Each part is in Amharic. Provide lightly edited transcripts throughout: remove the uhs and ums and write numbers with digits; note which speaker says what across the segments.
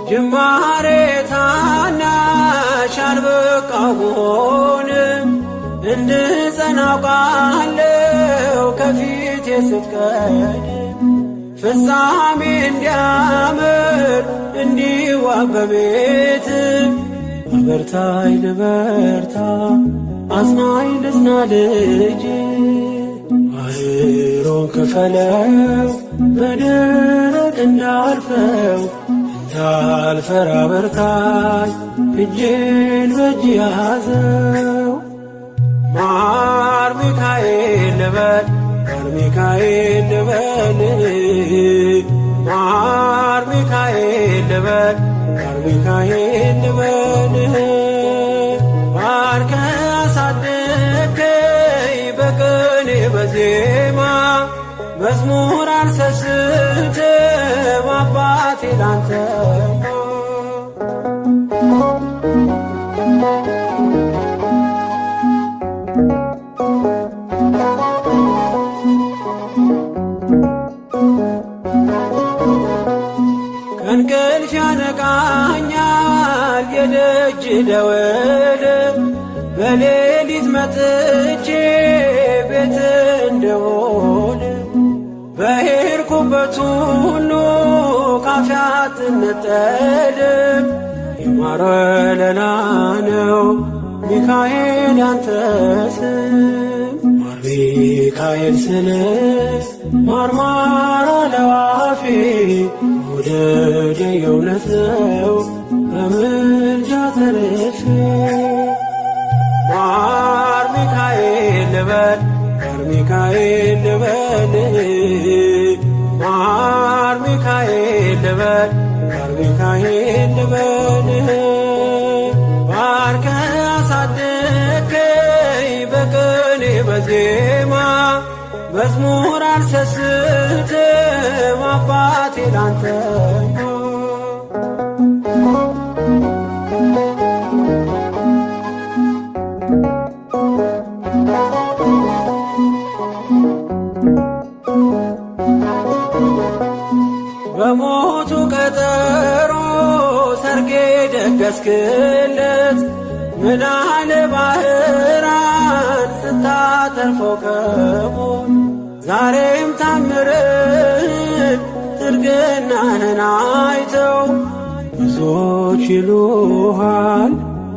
Speaker 1: ጅማሬ ታናሽ አልበቃሁንም እንድጸና አውቃለሁ ከፊቴ ስትቀድም ፍጻሜ እንዲያምር እንዲዋብ በቤት አበርታይ ልበርታ አጽናኝ ልጽና ልጅ ባህሩን ክፈለው በደረቅ እንዳልፈው እንዳልፈራ በርታኝ እጄን በእጅ ያዘው። ማር ሚካኤል ልበል ማር ሚካኤል ልበል ማር ሚካኤል ልበል ማር ሚካኤል ልበል ባርከ አሳደግከኝ በቅኔ በዜማ መዝሙር አልሰስትም አባቴ ላንተ። ከእንቅልፍ ያነቃኛል የደጅ ደወል በሌሊት መጥቼ ቤት እንደሆን በሄድኩበት ሁሉ ካፌ አትነጠልም። የማር ወለላ ነው ሚካኤል ያንተ ስም። ማር ሚካኤል ስል ማርማራ ለዋፌ መውደድ የእውነት ነው በምልጃ ተርፌ። ማር ሚካኤል ልበል ማር ሚካኤል ልበል ማር ሚካኤል ልበል ማር ሚካኤል ልበል ባርከ አሳደግከኝ በቅኔ በዜማ መዝሙር አልሰስትም አባቴ ላንተ። በሞቱ ቀጠሮ ሰርጌ ደገስክለት ምናለ ባህራን ስታተርፈው ከሞት ዛሬም ታምርን ትርግናህን አይተው ብዙዎች ይሉሃል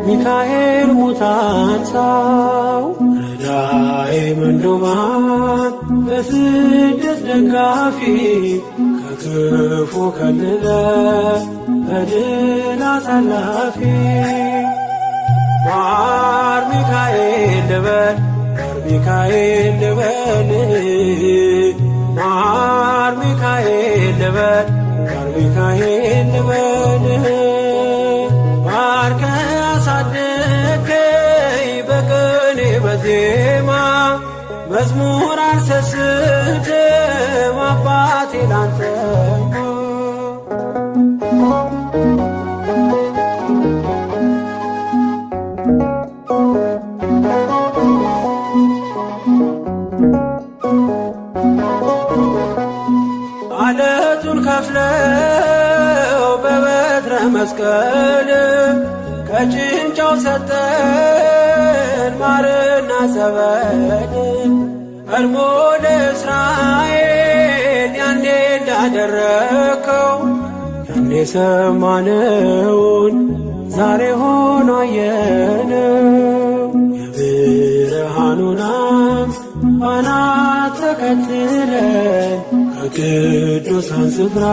Speaker 1: ሚካኤል ሙታንሳው ረዳኤ ምንዱባን በስደት ደጋፊ ከክፉ ከልለ በድል አሳላፊ። ማር ሚካኤል ልበል ማር ሚካኤል ልበል ማር ሚካኤል ልበል ማር ሚካኤል ልበል ባርከ አሳደግከኝ በቅኔ በዜማ መዝሙር አልሰስትም አባቴ ላንተ። አለቱን ከፍለው በበትረ መስቀል ከጭንጫው ሰጠን ማርና ጸበል ቀድሞ ለእስራኤል ያኔ እንዳደረከው ያኔ ሰማነውን ዛሬ ሆኖ አየነው። የብርሃኑን አምድ ፋና ተከትለን ከቅዱሳን ስፍራ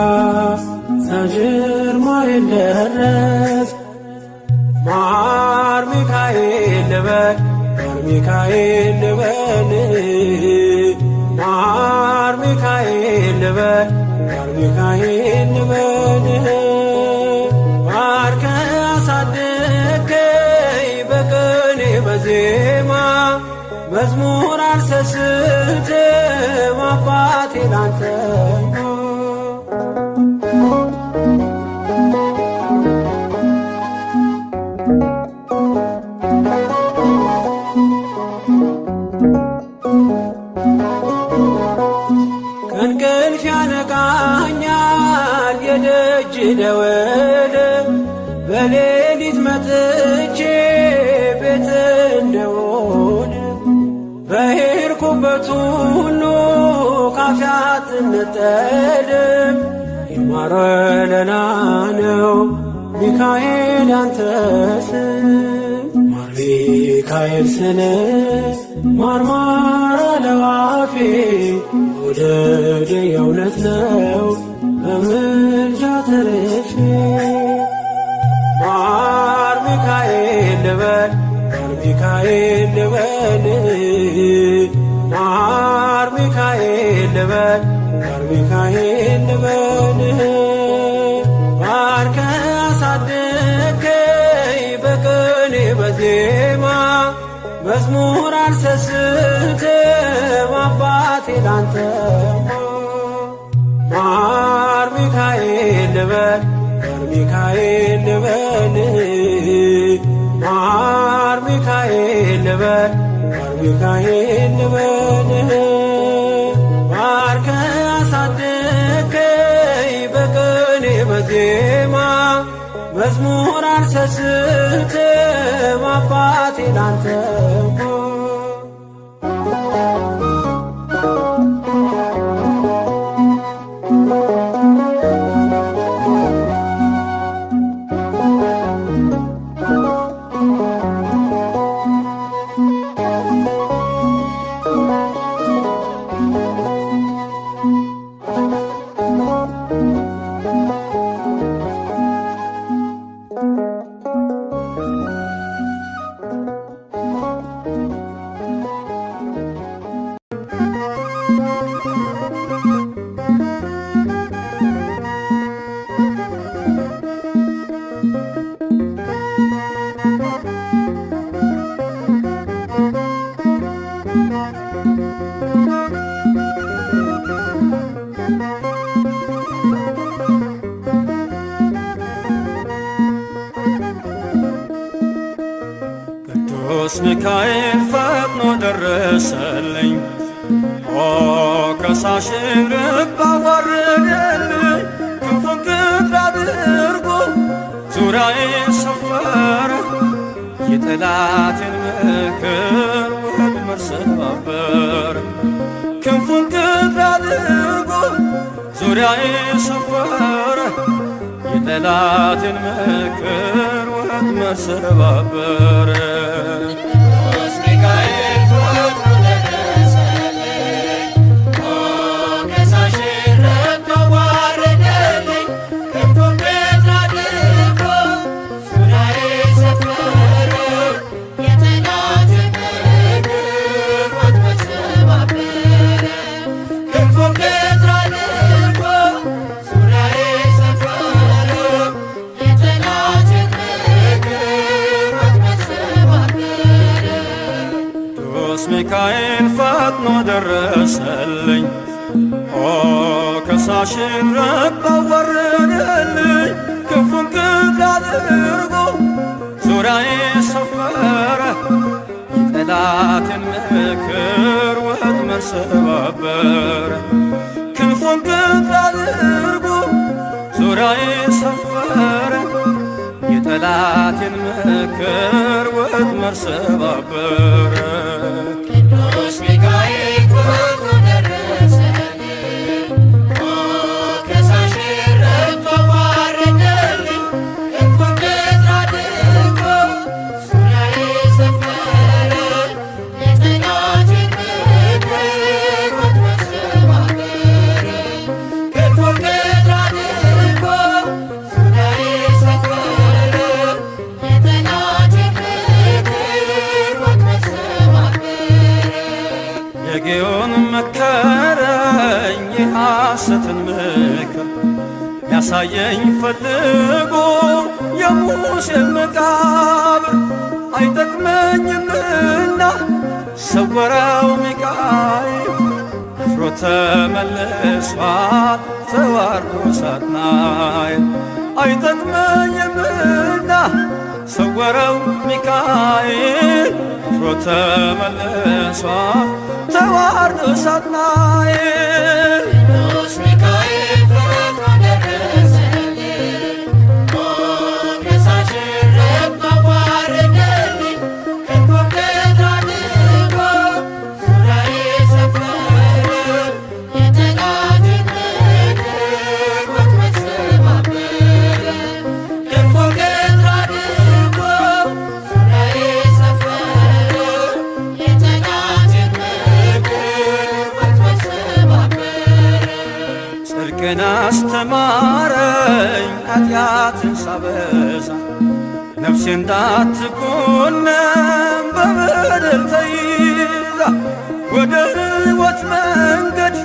Speaker 1: ሳንዥርማይል ደረስ። ማር ሚካኤል ልበል ማር ሚካኤል ልበል ማር ሚካኤል ልበል ማር ሚካኤል ልበል ባርከ አሳደግከኝ በቅኔ በዜማ መዝሙር አልሰስትም አባቴ ላንተ። መጥቼ ቤት እንደሆን በሄድኩበት ሁሉ ካፌ አትነጠልም። የማር ወለላ ነው ሚካኤል ያንተ ስም። ማር ሚካኤል ስል ማርማር አለዋፌ መውደድ የእውነት ነው በምልጃ ተርፌ። ማር ሚካኤል ልበል፣ ማር ሚካኤል ልበል፣ ማር ሚካኤል ልበል፣ ማር ሚካኤል ልበል። ባርከ አሳደግከኝ በቅኔ በዜማ፣ መዝሙር አልሰስትም አባቴ ላንተማ። ማር ሚካኤል ልበል፣ ማር ሚካኤል ልበል፣ ማር ሚካኤል ልበል፣ ማር ሚካኤል ልበል። ባርከ አሳደግከኝ በቅኔ በዜማ፣ መዝሙር አልሰስትም አባቴ ላንተማ።
Speaker 2: ቅዱስ ሚካኤል ፈጥኖ ደረሰልኝ፣ ኦ ከሳሽን ልብ አዋረደልኝ። ክንፉን ቅጥር አድርጎ ዙሪያዬን ሰፈረ፣ የጠላቴን ምክር ወጥመድ ሰባበረ። ክንፉን ቅጥር አድርጎ ዙሪያዬን ሰፈረ፣ የጠላቴን ምክር ወጥመድ ሰባበረ።
Speaker 3: ቅዱስ ሚካኤል ፈጥኖ ደረሰልኝ፣ ኦ ከሳሽን ረግቶ አዋረደልኝ። ክንፉን ቅጥር አድርጎ ዙሪያዬን ሰፈረ፣ የጠላቴን ምክር ወጥመድ ሰባበረ። ክንፉን ቅጥር አድርጎ ዙሪያዬን ሰፈረ፣ የጠላቴን ምክር ወጥመድ ሰባበረ።
Speaker 2: ቅዱስ ሚካኤል ፈጥኖ ደረሰልኝ፣ ኦ ከሳሽን ረግጦ አዋረደልኝ። ክንፉን ቅጥር አድርጎ ዙሪያዬን ሰፈረ፣ የጠላትን ምክር ወጥመድ ሰባበረ። ክንፉን ቅጥር አድርጎ ዙሪያዬን ሰፈረ፣ የጠላትን ምክር ወጥመድ ሰባበረ።
Speaker 3: ቅዱስ ሚካኤል ፈጥኖ ደረሰልኝ፣ ኦ ከሳሽን ረግጦ አዋረደልኝ። ክንፉን ቅጥር አድርጎ ዙሪያዬን ሰፈረ፣ የጠላቴን ምክር ወጥመድ ሰባበረ። ክንፉን ቅጥር አድርጎ ዙሪያዬን ሰፈረ፣ የጠላቴን ምክር ወጥመድ ሰባበረ።
Speaker 2: የጌዮን መከረኝ የሐሰትን ምክር፣ ያሳየኝ ፈልጎ የሙሴን መቃብር። አይጠቅመኝምና ሰወረው ሚካኤል፣ አፍሮ ተመልሷል ተዋርዶ ሳጥናኤል። አይጠቅመኝምና ሰወረው ሚካኤል፣ አፍሮ ተመልሷል ተዋርዶ ሳጥናኤል።
Speaker 3: ቅዱስ ሚካኤል ፈጥኖ ደረሰልኝ፣ ኦ ከሳሽን ረግጦ
Speaker 2: አስተማረኝ ኃጢአትን ሳበዛ ነፍሴ እንዳትኮነን በበደል ተይዛ ወደ ሕይወት መንገድ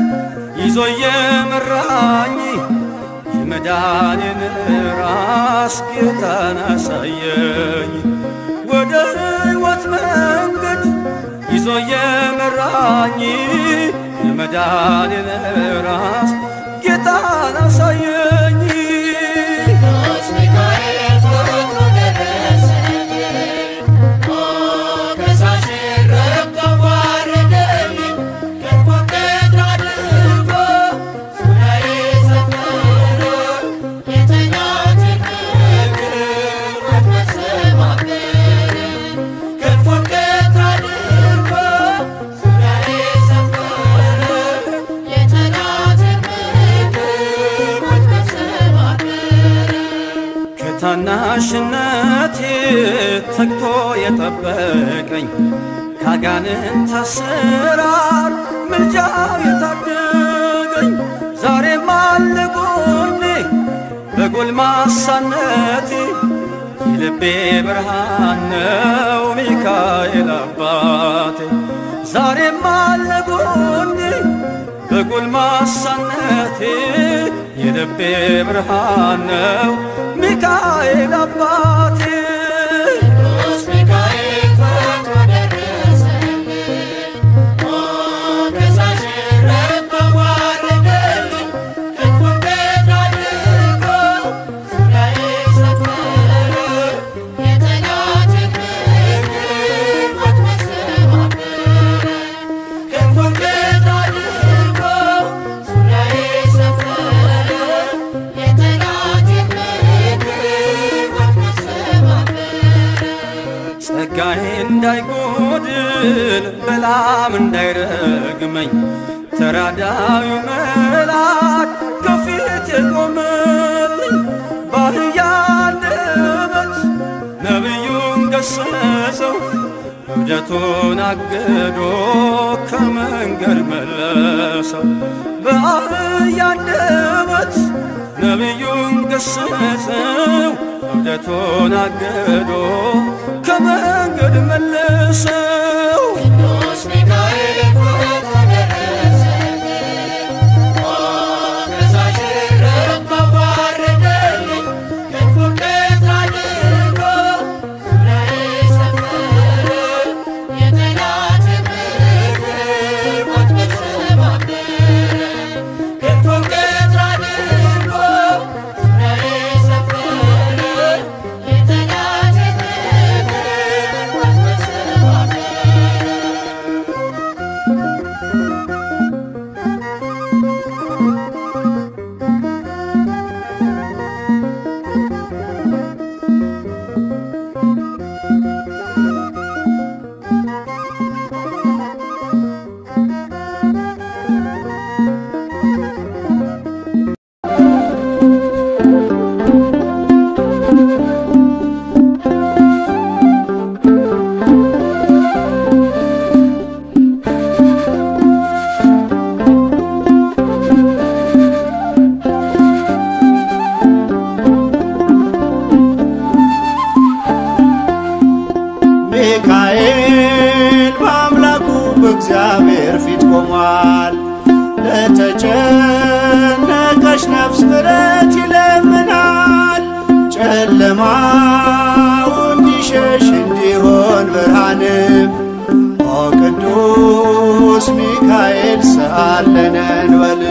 Speaker 2: ይዞ የመራኝ የመዳኔን ራስ ጌታን አሳየኝ ወደ ሕይወት መንገድ ይዞ የመራኝ የመዳኔን ራስ ጌታን አሳየኝ።
Speaker 3: ቅዱስ ሚካኤል ፈጥኖ ደረሰልኝ፣ ከሳሼን ረግጦ አዋረደልኝ። ክንፉን ቅጥር አድርጎ ዙሪያዬ ሰፈረ፣ የጠላቴን ምክር ወጥመድ ሰባበረ። ክንፉን ቅጥር አድርጎ ዙሪያዬ ሰፈረ፣ የጠላቴን ምክር ወጥመድ ሰባበረ።
Speaker 2: ከታናሽነቴ ተግቶ የጠበቀኝ ካጋንንት አሰራር ምልጃው የታደገኝ ዛሬም አለ ጎኔ በጎልማሳነቴ የልቤ ብርሃን ነው ሚካኤል አባቴ ዛሬም አለ ጎኔ በጎልማሳነቴ የልቤ ብርሃን ነው ሚካኤል አባቴ።
Speaker 3: ቅዱስ ሚካኤል ፈጥኖ ደረሰልኝ፣ ከሳሼን ረግጦ አዋረደልኝ። ክንፉን ቅጥር አድርጎ ዙሪያዬ ሰፈረ፣ የጠላቴን ምክር ወጥመድ ሰባበረ። ክንፉን ቅጥር አድርጎ ዙሪያዬ ሰፈረ፣ የጠላቴን ምክር ወጥመድ ሰባበረ።
Speaker 2: ጸጋዬ እንዳይጎድል በላም እንዳይረግመኝ ተራዳዩ መልአክ ከፊት የቆመልኝ በአህያ አንደበት ነቢዩን ገሰጸው እብደቱን አግዶ ከመንገድ መለሰው በአህያ አንደበት ነቢዩን ገሰጸው እብደቱን አግዶ ከመንገድ መለሰው።
Speaker 3: ቅዱስ ሚካኤል ፈጥኖ ደረሰልኝ፣ ከሳሼን ረግጦ አዋረደልኝ። ክንፉን ቅጥር አድርጎ ዙሪያዬ ሰፈረ፣ የጠላቴን ምክር ወጥመድ ሰባበረ። ክንፉን ቅጥር አድርጎ ዙሪያዬ ሰፈረ፣ የጠላቴን ምክር ወጥመድ ሰባበረ።
Speaker 4: ሚካኤል በአምላኩ በእግዚአብሔር ፊት ቆሟል። ለተጨነቀች ነፍስ ምሕረት ይለምናል። ጨለማው እንዲሸሽ እንዲሆን ብርሃንም ኦ ቅዱስ ሚካኤል ሰአለነ እንበል።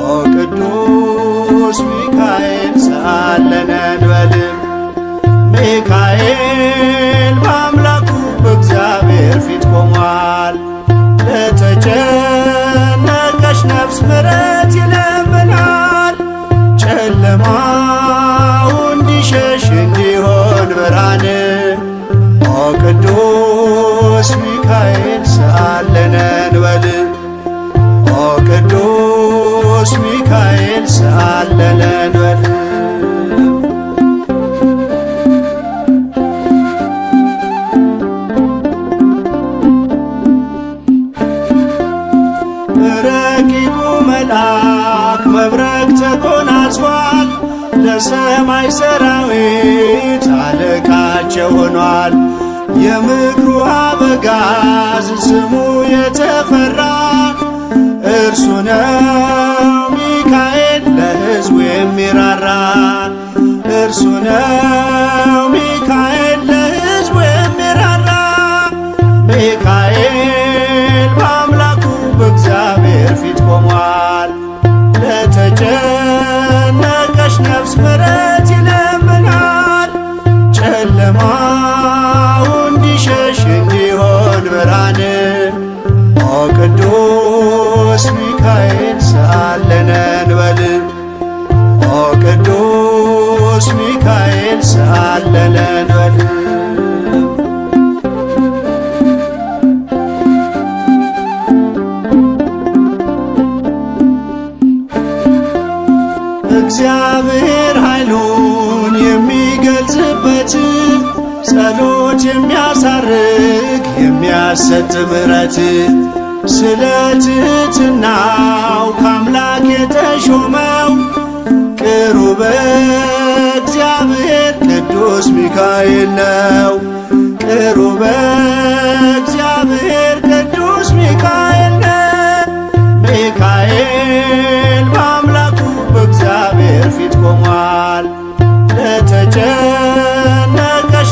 Speaker 4: ኦ ቅዱስ ሚካኤል ሰአለነ እንበል። ሚካኤል በአምላኩ በእግዚአብሔር ፊት ቆሟል። ለተጨነቀች ነፍስ ምሕረት ይለምናል። ጨለማው እንዲሸሽ እንዲሆን ብርሃን ኦ ቅዱስ ሚካኤል ሰአለነ እንበል። ኦ ቅዱስ ሚካኤል ሰአለነ እንበል። ረቂቁ መልአክ መብረቅ ተጎ የሰማይ ሰራዊት አለቃቸው ሆኗል። የምክሩ አበጋዝ ስሙ የተፈራ እርሱ ነው ሚካኤል ለሕዝቡ የሚራራ፣ እርሱ ነው ሚካኤል ለሕዝቡ የሚራራ። ሚካኤል በአምላኩ በእግዚአብሔር ፊት ቆሟል። ለተጨነቀች ነፍስ ምሕረት ይለምናል። ጨለማው እንዲሸሽ እንዲሆን ብርሃን፣ ኦ ቅዱስ ሚካኤል ሰአለነ እንበል። ኦ ቅዱስ ሚካኤል ሰአለነ እንበል። እግዚአብሔር ኃይሉን የሚገልጽበት፣ ጸሎት የሚያሳርግ የሚያሰጥ ምሕረት፣ ስለ ትሕትናው ከአምላክ የተሾመው ቅሩበ እግዚአብሔር ቅዱስ ሚካኤል ነው። ቅሩበ እግዚአብሔር ቅዱስ ሚካኤል ነው። ሚካኤል በአምላኩ በእግዚአብሔር ፊት ቆሟል። ለተጨነቀች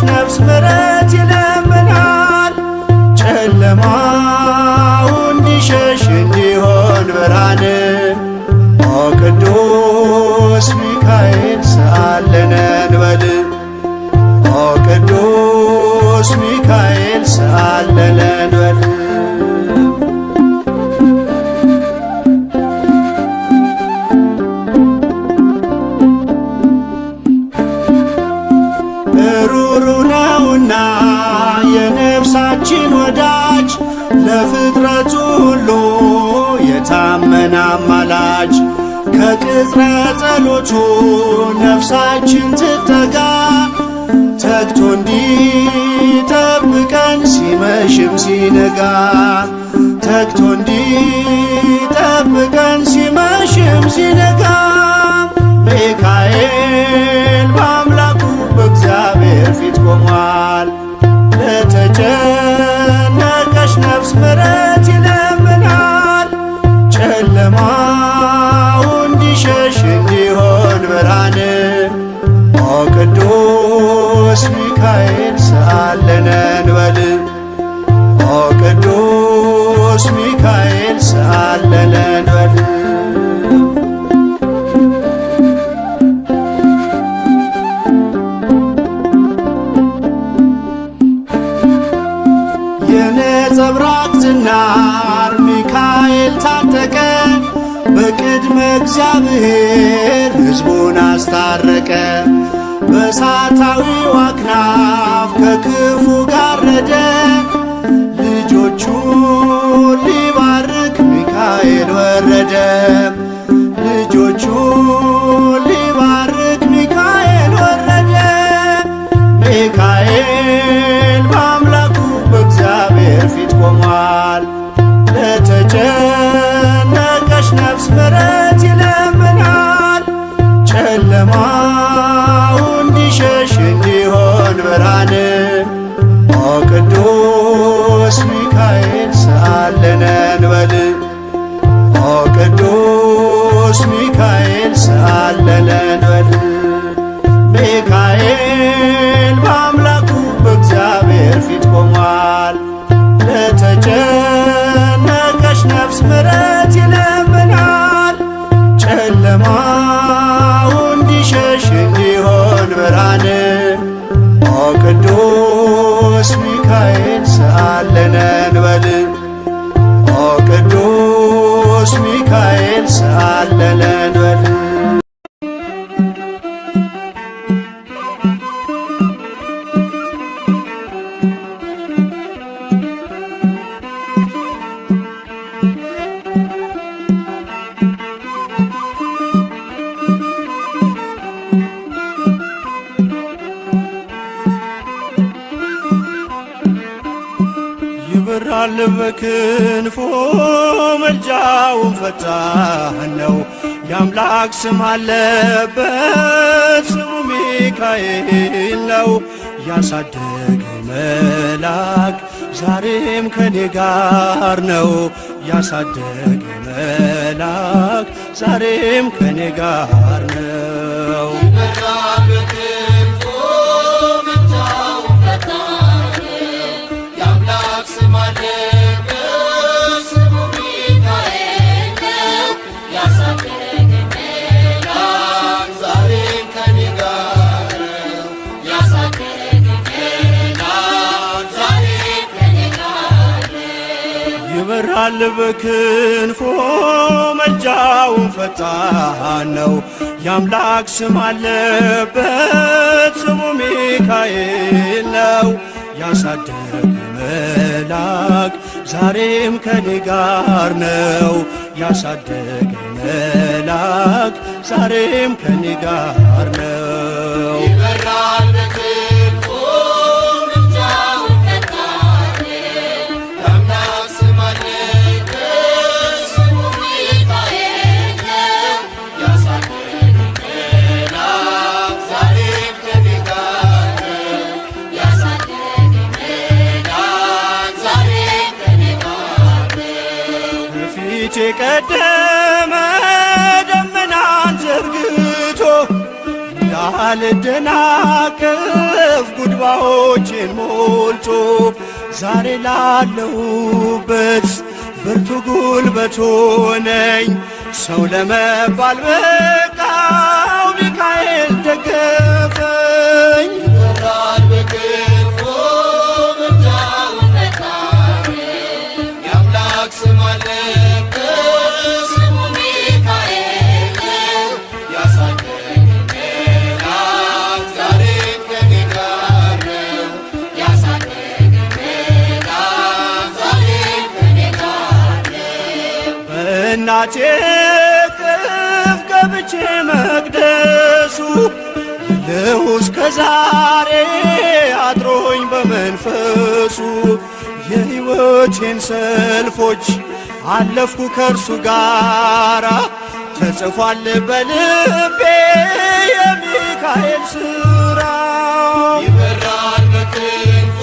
Speaker 4: ነፍስ ምሕረት ይለምናል። ጨለማው እንዲሸሽ እንዲሆን ብርሃን፣ ኦ ቅዱስ ሚካኤል ሰአለነ እንበል። ኦ ቅዱስ ሚካኤል ሰአለነ እንበል። ሩሩ ነውና የነፍሳችን ወዳጅ፣ ለፍጥረቱ ሁሉ የታመነ አማላጅ፣ ከቅጽረ ጸሎቱ ነፍሳችን ትጠጋ፣ ተግቶ እንዲጠብቀን ሲመሽም ሲነጋ፣ ተግቶ እንዲጠብቀን ሲመሽም ሲነጋ። ሚካኤል በአምላኩ በእግዚአብሔር ፊት ቆሟል። ለተጨነቀች ነፍስ ምሕረት ይለምናል። ጨለማው እንዲሸሽ እንዲሆን ብርሃን፣ ኦ ቅዱስ ሚካኤል ሰአለነ እንበል። ኦ ቅዱስ ሚካኤል ሰአለነ እንበል። የነጸብራቅ ዝናር ሚካኤል ታጠቀ፣ በቅድመ እግዚአብሔር ሕዝቡን አስታረቀ። በእሳታዊው አክናፍ ከክፉ ጋረደ፣ ልጆቹን ሊባርክ ሚካኤል ወረደ። ልጆቹን ሊባርክ ሚካኤል ወረደ። ሚካኤል በአምላኩ በእግዚአብሔር ፊት ቆሟል። ለተጨነቀች ነፍስ ምሕረት ይለምናል። ጨለማው እንዲሸሽ እንዲሆን ብርሃን፣ ኦ ቅዱስ ሚካኤል ሰአለነ እንበል። ኦ ቅዱስ ሚካኤል ሰአለነ እንበል። ሚካኤል በአምላኩ በእግዚአብሔር ፊት ቆሟል። ለተጨነቀች ነፍስ ምሕረት ይለምናል። ጨለማው እንዲሸሽ እንዲሆን ብርሃን፣ ኦ ቅዱስ ሚካኤል ሰአለነ እንበል። ኦ ቅዱስ ሚካኤል ሰአለነ እንበል። ይበራል በክንፎ መልጃውን ፈጣን ነው። የአምላክ ስም አለበት ስሙ ሚካኤል ነው። ያሳደገኝ መልአክ ዛሬም ከኔ ጋር ነው። ያሳደገኝ መልአክ ዛሬም ከኔ ጋር ነው።
Speaker 3: ይበራል በክንፉ ምልጃው ፈጣን የአምላክ ስም አለበት ስሙ ሚካኤል ነው። ያሳደገኝ መልአክ ዛሬም ከኔ ጋር ነው። ያሳደገኝ መልአክ ዛሬም ከኔ ጋር ነው።
Speaker 4: ይበራል በክንፎ መልጃውን ፈጣን ነው። የአምላክ ስም አለበት ስሙ ሚካኤል ነው። ያሳደገኝ መልአክ ዛሬም ከኔ ጋር ነው። ያሳደገኝ መልአክ ዛሬም ከኔ ጋር ነው።
Speaker 3: ይበራል በክንፉ ምልጃው ፈጣን የአምላክ ስም አለበት ስሙ ሚካኤል ነው። ያሳደገኝ መልአክ ዛሬም ከኔ ጋር ነው። ያሳደገኝ መልአክ ዛሬም ከኔ ጋር ነው።
Speaker 4: ከፊቴ ቀደመ ደመናን ዘርግቶ እንዳልደናቀፍ ጉድባዎቼን ሞልቶ ዛሬ ላለሁበት ብርቱ ጉልበት ሆነኝ። ሰው ለመባል በቃው ሚካኤል ደገፈኝ።
Speaker 3: ይበራል በክንፉ ምልጃው ፈጣን የአምላክ ስም አለበት ስሙ ሚካኤል ነው። ያሳደገኝ መልአክ ዛሬም ከኔ ጋር ነው። ያሳደገኝ መልአክ ዛሬም ከኔ ጋር ነው።
Speaker 4: በእናቴ እቅፍ ገብቼ መቅደሱ ልሁ እስከ ዛሬ አድሮኝ በመንፈሱ የሕይወቴን ሰልፎች አለፍኩ ከእርሱ ጋራ ተጽፏል በልቤ የሚካኤል ሥራ።
Speaker 3: ይበራል በክንፉ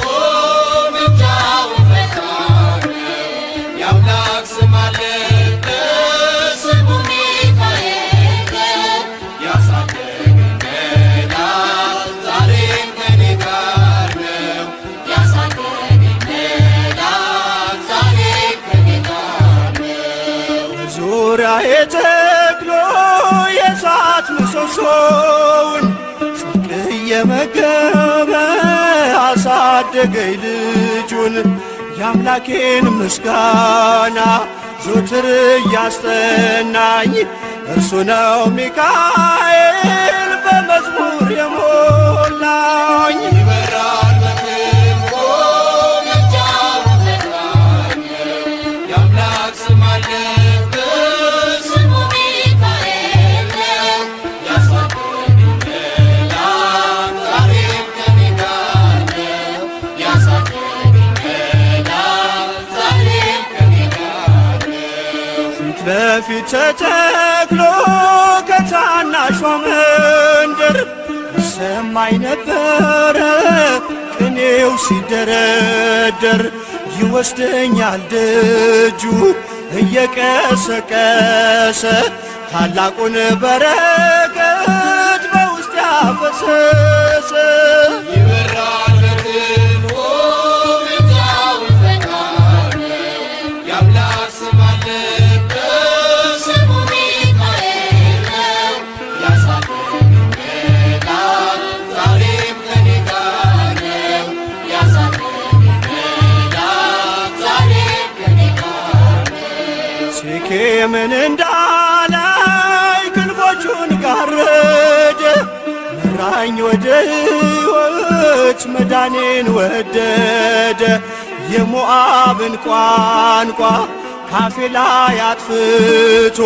Speaker 3: ምልጃው ፈጣን የአምላክ ስም አለበት ስሙ ሚካኤል ነው። ያሳደገኝ መልአክ ዛሬም ከኔ ጋር ነው። ያሳደገኝ መልአክ ዛሬም ከኔ ጋር ነው።
Speaker 4: ዙሪያዬ ተክሎ የእሳት ምሰሶውን ጽድቅ እየመገበ አሳደገኝ ልጁን። የአምላኬን ምስጋና ዞትር እያስጠናኝ እርሱ ነው ሚካኤል በመዝሙር የሞላኝ።
Speaker 3: ይበራል በክንፉ ምልጃው ፈጣን የአምላክ ስም አለበት ስሙ ሚካኤል ነው። ያሳደገኝ መልአክ ዛሬም ከኔ ጋር ነው። ያሳደገኝ መልአክ ዛሬም ከኔ ጋር ነው።
Speaker 4: ፊት ለፊት ተተክሎ ከታናሿ መንደር ይሰማኝ ነበረ ቅኔው ሲደረደር ይወስደኛል ደጁ እየቀሰቀሰ ታላቁን በረከት በውስጥ ያፈሰሰ።
Speaker 3: ይበራል በክንፉ ምልጃው ፈጣን የአምላክ ስም አለበት ስሙ ሚካኤል ነው። ያሳደገኝ መልአክ ዛሬም ከኔ ጋር ነው። ያሳደገኝ መልአክ ዛሬም ከኔ ጋር ነው።
Speaker 4: ሴኬምን እንዳላይ ክንፎቹን ጋረደ መራኝ ወደ ሕይወት መዳኔን ወደደ። የሞዓብን ቋንቋ ካፌ ላይ አጥፍቶ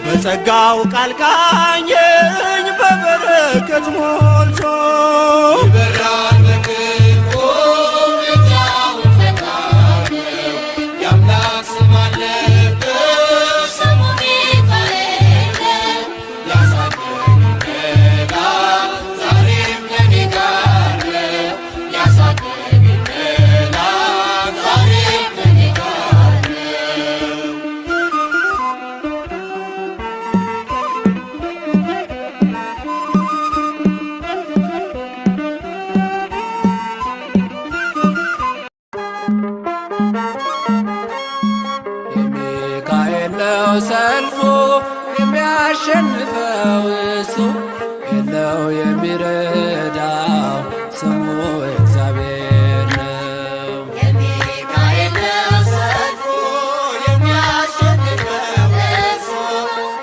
Speaker 4: በጸጋው ቃል ቃኘኝ በበረከት ሞልቶ።
Speaker 3: ይበራል በክንፉ ምልጃው ፈጣን የአምላክ ስም አለበት ስሙ ሚካኤል ነው።
Speaker 1: ሰልፉ የሚያሸንፈው እሱ የለው የሚረዳው ስሙ እግዚአብሔር ነው።
Speaker 3: የሚካኤል ነው ሰልፉ የሚያሸንፈው እሱ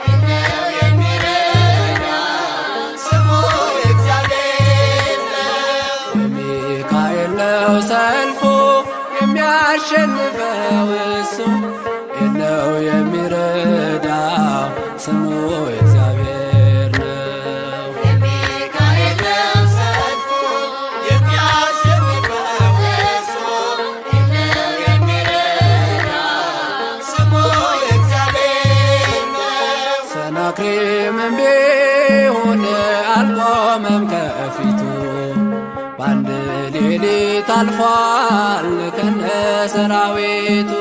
Speaker 3: የለው የሚረዳው ስሙ እግዚአብሔር ነው።
Speaker 1: የሚካኤል ነው ሰልፉ የሚያሸንፈው እሱ የለው የሚረዳው ስሙ እግዚአብሔር ነው።
Speaker 3: የሚካኤል ነው ሰልፉ የሚያሸንፈው እሱ የለው የሚረዳው ስሙ እግዚአብሔር ነው።
Speaker 1: ሰናክሬምም ቢሆን አልቆመም ከፊቱ በአንድ ሌሊት አልፏል ከነ ሰራዊቱ።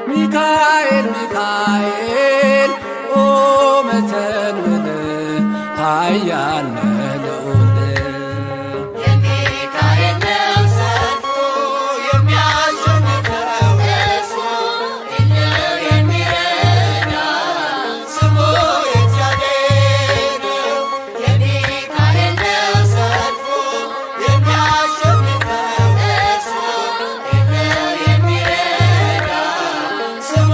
Speaker 1: ሚካኤል ሚካኤል ኦ መተንብል ኃያል ነህ ልዑል።
Speaker 3: የሚካኤል ነው ሰልፉ የሚያሸንፈው እሱ የለው የሚረዳው ስሙ እግዚአብሔር ነው። የሚካኤል ነው ሰልፉ የሚያሸንፈው እሱ የለው የሚረዳው ስሙ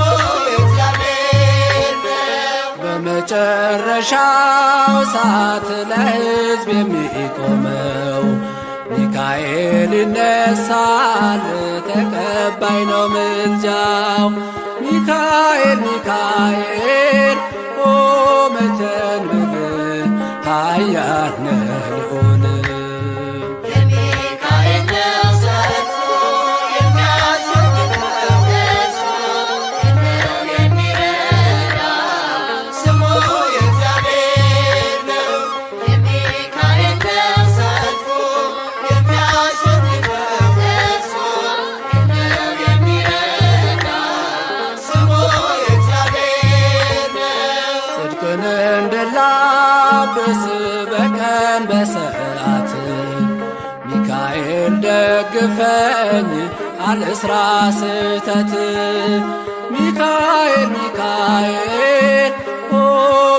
Speaker 3: እግዚአብሔር ነው።
Speaker 1: በመጨረሻው ሰዓት ለሕዝብ የሚቆመው ሚካኤል ይነሳል፣ ተቀባይ ነው ምልጃው። ሚካኤል ሚካኤል ኦ መተንብል ኃያል ነህ ልዑል።
Speaker 3: የሚካኤል ነው ሰልፉ የሚያሸንፈው እሱ የለው የሚረዳው ስሙ እግዚአብሔር ነው። የሚካኤል ነው ሰልፉ የሚያሸንፈው እሱ የለው የሚረዳው ስሙ እግዚአብሔር ነው።
Speaker 1: ጽድቅን እንድላብስ በቀን በሰዓት ሚካኤል ደግፈኝ አልስራ ስህተት። ሚካኤል ሚካኤል ኦ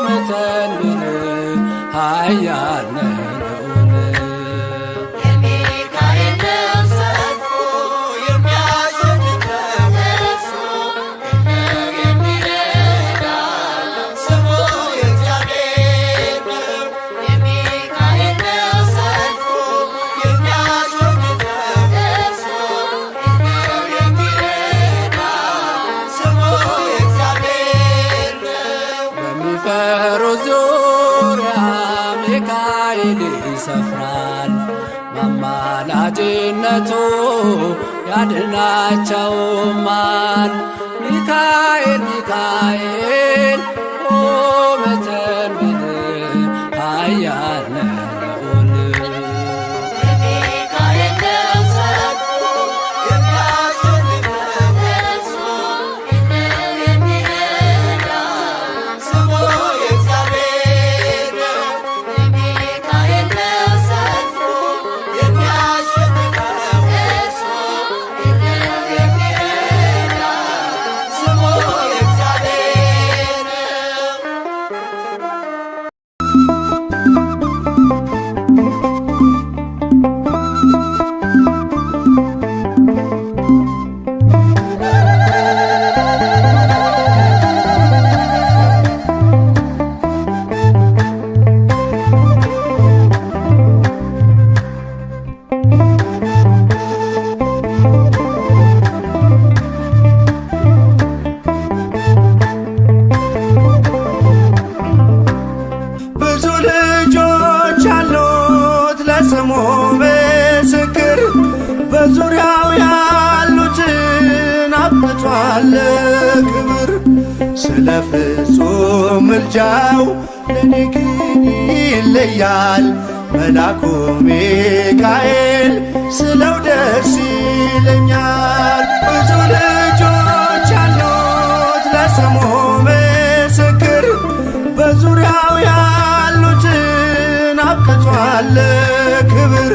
Speaker 1: መተንብል ኃያል ነህ ልዑል።
Speaker 3: የሚካኤል ነው ሰልፉ የሚያሸንፈው እሱ የለው የሚረዳው ስሙ እግዚአብሔር ነው። የሚካኤል ነው ሰልፉ የሚያሸንፈው እሱ የለው የሚረዳው ስሙ እግዚአብሔር ነው።
Speaker 1: በሚፈሩ ዙሪያ ሚካኤል ይሰፍራል፣ በአማላጅነቱ ያድናቸውማል። ሚካኤል ሚካኤል ኦ መተንብል ኃያል ነህ ልዑል።
Speaker 3: የሚካኤል ነው ሰልፉ የሚያሸንፈው እሱ የለው የሚረዳው ስሙ እግዚአብሔር ነው። የሚካኤል ነው ሰልፉ የሚያሸንፈው እሱ የለው የሚረዳው ስሙ እግዚአብሔር ነው።
Speaker 4: ብዙ ልጆች አሉት ለስሙ ምስክር በዙሪያው ያሉትን አብቅቷል ክብር። ስለ ፍጹም ምልጃው ለኔ ግን ይለያል መላኩ ሚካኤል ስለው ደስ ይለኛል። ብዙ ልጆች አሉት ለስሙ ምስክር በዙሪያው ያሉትን አብቅቷል ክብር።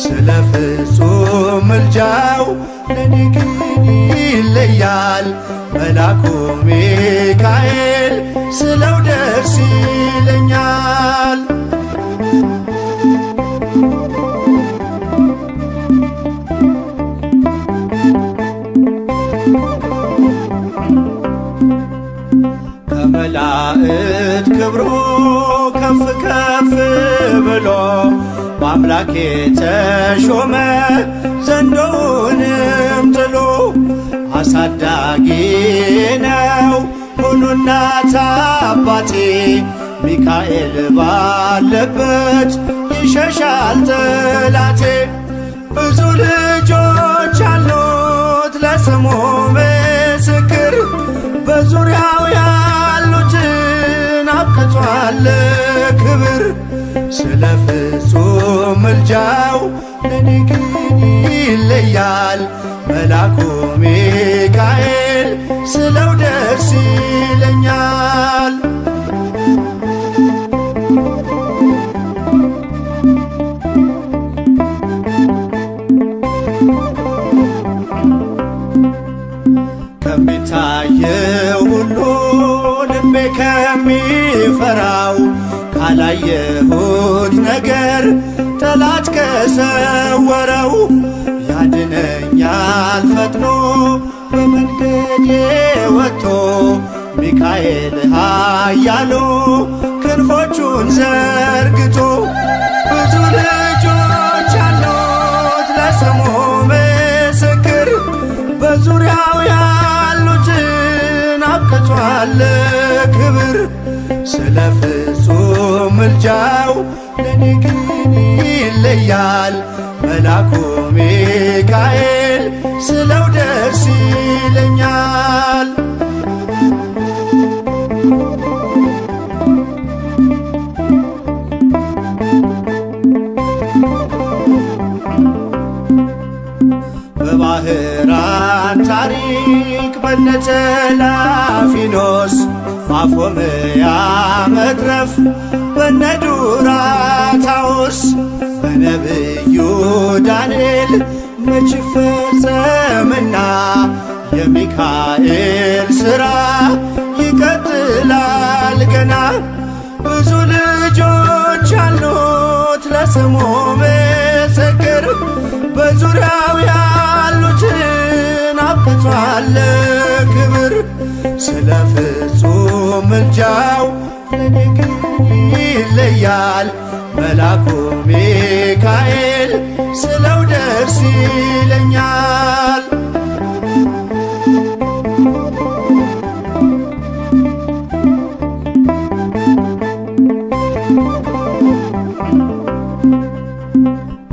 Speaker 4: ስለ ፍጹም ምልጃው ለኔ ግን ይለያል መላኩ ሚካኤል ስለው ደርስ ይለኛል። ከመላእክት ክብሩ ከፍ ከፍ ብሎ በአምላክ የተሾመ ዘንዶውንም ጥሎ አሳዳጊ ነው ሆኖ እናት አባቴ ሚካኤል ባለበት ይሸሻል ጠላቴ። ብዙ ልጆች አሉት ለስሙ ምስክር በዙሪያው ያሉትን አብቅቷል ክብር። ስለ ፍጹም ምልጃው ለኔ ግን ይለያል መላኩ ሚካኤል ስለው ደርስ ይለኛል። ከሚታየው ሁሉ ልቤ ከሚፈራው ካላየሁት ነገር ጠላት ከሰወረው ያድነኛል ፈጥኖ በመንገዴ ወጥቶ ሚካኤል ኃያሉ ክንፎቹን ዘርግቶ። ብዙ ልጆች አሉት ለስሙ ምስክር በዙሪያው ያሉትን አብቅቷል ክብር። ስለ ፍጹም ምልጃው ለኔ ግን ይለያል መላኩ ሚካኤል ስለው ደርስ ይለኛል። በባህራን ታሪክ በነተላፊኖስ ማፎምያ መትረፍ በነዱራታውስ በነብዩ ዳንኤል መች ፈጸምና የሚካኤል ሥራ ይቀጥላል ገና። ብዙ ልጆች አሉት ለስሙ ምስክር በዙሪያው ያሉትን አብቅቷል ክብር። ስለ ፍጹም ምልጃው ለኔ ግን ይለያል መላኩ ሚካኤል ስለው ደርስ ይለኛል።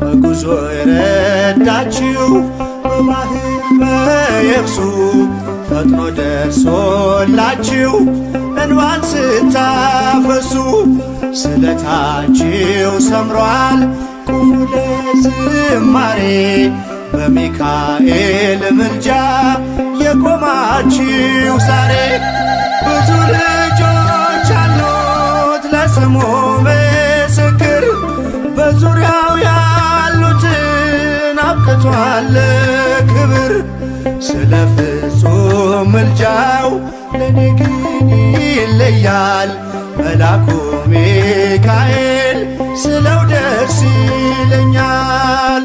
Speaker 4: በጉዞ የረዳችው በባህር በየብሱ ፈጥኖ ደርሶላችሁ እንባን ስታፈሱ ስለታችሁ ሰምሯል ቁሙ ለዝማሬ በሚካኤል ምልጃ የቆማችሁ ዛሬ። ብዙ ልጆች አሉት ለስሙ ምስክር በዙሪያው ያሉትን አብቅቷል ክብር። ስለ ፍጹም ምልጃው ለኔ ግን ይለያል መላኩ ሚካኤል ስለው ደርስ ይለኛል።